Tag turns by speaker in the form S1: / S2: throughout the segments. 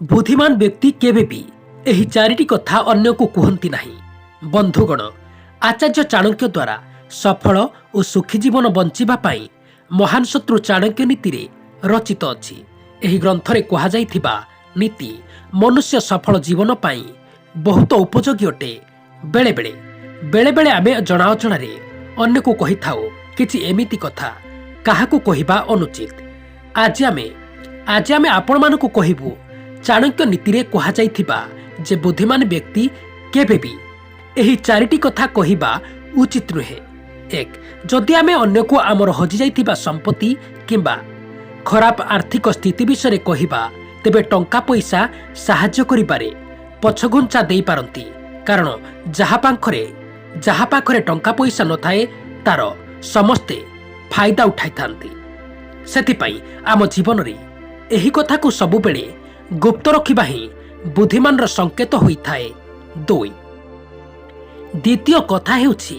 S1: ବୁଦ୍ଧିମାନ ବ୍ୟକ୍ତି କେବେ ବି ଏହି ଚାରିଟି କଥା ଅନ୍ୟକୁ କୁହନ୍ତି ନାହିଁ। ବନ୍ଧୁଗଣ, ଆଚାର୍ଯ୍ୟ ଚାଣକ୍ୟ ଦ୍ୱାରା ସଫଳ ଓ ସୁଖୀ ଜୀବନ ବଞ୍ଚିବା ପାଇଁ ମହାନ ଶତ୍ରୁ ଚାଣକ୍ୟ ନୀତିରେ ରଚିତ ଅଛି। ଏହି ଗ୍ରନ୍ଥରେ କୁହାଯାଇଥିବା ନୀତି ମନୁଷ୍ୟ ସଫଳ ଜୀବନ ପାଇଁ ବହୁତ ଉପଯୋଗୀ ଅଟେ। ବେଳେବେଳେ ଆମେ ଜଣା ଅଜଣାରେ ଅନ୍ୟକୁ କହିଥାଉ କିଛି ଏମିତି କଥା କାହାକୁ କହିବା ଅନୁଚିତ। ଆଜି ଆମେ ଆପଣମାନଙ୍କୁ କହିବୁ ଚାଣକ୍ୟ ନୀତିରେ କୁହାଯାଇଥିବା ଯେ ବୁଦ୍ଧିମାନ ବ୍ୟକ୍ତି କେବେ ବି ଏହି ଚାରିଟି କଥା କହିବା ଉଚିତ ନୁହେଁ। ଏକ, ଯଦି ଆମେ ଅନ୍ୟକୁ ଆମର ହଜିଯାଇଥିବା ସମ୍ପତ୍ତି କିମ୍ବା ଖରାପ ଆର୍ଥିକ ସ୍ଥିତି ବିଷୟରେ କହିବା, ତେବେ ଟଙ୍କା ପଇସା ସାହାଯ୍ୟ କରିବାରେ ପଛଘୁଞ୍ଚା ଦେଇପାରନ୍ତି। କାରଣ ଯାହା ପାଖରେ ଟଙ୍କା ପଇସା ନଥାଏ, ତାର ସମସ୍ତେ ଫାଇଦା ଉଠାଇଥାନ୍ତି। ସେଥିପାଇଁ ଆମ ଜୀବନରେ ଏହି କଥାକୁ ସବୁବେଳେ ଗୁପ୍ତ ରଖିବା ହିଁ ବୁଦ୍ଧିମାନର ସଂକେତ ହୋଇଥାଏ। ଦୁଇ, ଦ୍ୱିତୀୟ କଥା ହେଉଛି,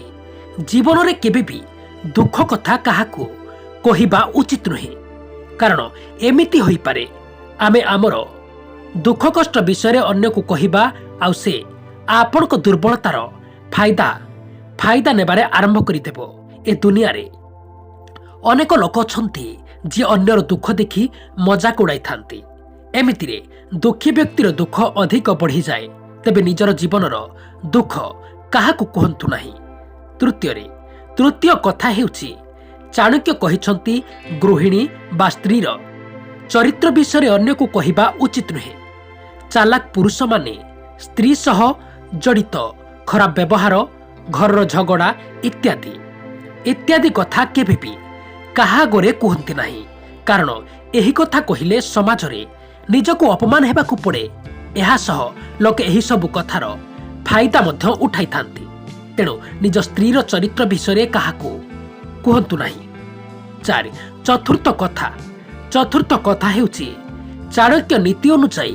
S1: ଜୀବନରେ କେବେ ବି ଦୁଃଖ କଥା କାହାକୁ କହିବା ଉଚିତ ନୁହେଁ। କାରଣ ଏମିତି ହୋଇପାରେ, ଆମେ ଆମର ଦୁଃଖ କଷ୍ଟ ବିଷୟରେ ଅନ୍ୟକୁ କହିବା ଆଉ ସେ ଆପଣଙ୍କ ଦୁର୍ବଳତାର ଫାଇଦା ନେବାରେ ଆରମ୍ଭ କରିଦେବ। ଏ ଦୁନିଆରେ ଅନେକ ଲୋକ ଅଛନ୍ତି, ଯିଏ ଅନ୍ୟର ଦୁଃଖ ଦେଖି ମଜାକ ଉଡ଼ାଇଥାନ୍ତି। ଏମିତିରେ ଦୁଃଖୀ ବ୍ୟକ୍ତିର ଦୁଃଖ ଅଧିକ ବଢ଼ିଯାଏ। ତେବେ ନିଜର ଜୀବନର ଦୁଃଖ କାହାକୁ କୁହନ୍ତୁ ନାହିଁ। ତୃତୀୟ କଥା ହେଉଛି, ଚାଣକ୍ୟ କହିଛନ୍ତି, ଗୃହିଣୀ ବା ସ୍ତ୍ରୀର ଚରିତ୍ର ବିଷୟରେ ଅନ୍ୟକୁ କହିବା ଉଚିତ ନୁହେଁ। ଚାଲାକ ପୁରୁଷମାନେ ସ୍ତ୍ରୀ ସହ ଜଡ଼ିତ ଖରାପ ବ୍ୟବହାର, ଘରର ଝଗଡ଼ା ଇତ୍ୟାଦି ଇତ୍ୟାଦି କଥା କେବେ ବି କାହା ଆଗରେ କୁହନ୍ତି ନାହିଁ। କାରଣ ଏହି କଥା କହିଲେ ସମାଜରେ ନିଜକୁ ଅପମାନ ହେବାକୁ ପଡ଼େ। ଏହା ସହ ଲୋକେ ଏହିସବୁ କଥାର ଫାଇଦା ମଧ୍ୟ ଉଠାଇଥାନ୍ତି। ତେଣୁ ନିଜ ସ୍ତ୍ରୀର ଚରିତ୍ର ବିଷୟରେ କାହାକୁ କୁହନ୍ତୁ ନାହିଁ। ଚାରି, ଚତୁର୍ଥ କଥା ହେଉଛି, ଚାଣକ୍ୟ ନୀତି ଅନୁଯାୟୀ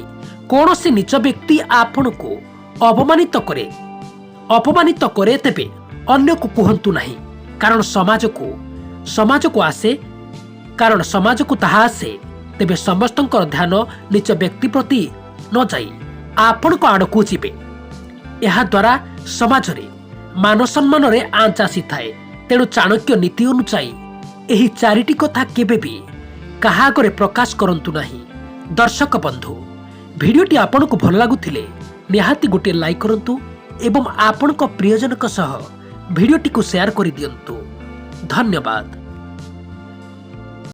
S1: କୌଣସି ନୀଚ ବ୍ୟକ୍ତି ଆପଣଙ୍କୁ ଅପମାନିତ କରେ, ତେବେ ଅନ୍ୟକୁ କୁହନ୍ତୁ ନାହିଁ। କାରଣ ସମାଜକୁ ତାହା ଆସେ, ତେବେ ସମସ୍ତଙ୍କର ଧ୍ୟାନ ନୀଚ ବ୍ୟକ୍ତି ପ୍ରତି ନ ଯାଇ ଆପଣଙ୍କ ଆଡ଼କୁ ଯିବେ। ଏହାଦ୍ୱାରା ସମାଜରେ ମାନ ସମ୍ମାନରେ ଆଞ୍ଚ ଆସିଥାଏ। ତେଣୁ ଚାଣକ୍ୟ ନୀତି ଅନୁଯାୟୀ ଏହି ଚାରିଟି କଥା କେବେ ବି କାହା ଆଗରେ ପ୍ରକାଶ କରନ୍ତୁ ନାହିଁ। ଦର୍ଶକ ବନ୍ଧୁ, ଭିଡ଼ିଓଟି ଆପଣଙ୍କୁ ଭଲ ଲାଗୁଥିଲେ ନିହାତି ଗୋଟିଏ ଲାଇକ୍ କରନ୍ତୁ ଏବଂ ଆପଣଙ୍କ ପ୍ରିୟଜନଙ୍କ ସହ ଭିଡ଼ିଓଟିକୁ ସେୟାର କରିଦିଅନ୍ତୁ। ଧନ୍ୟବାଦ।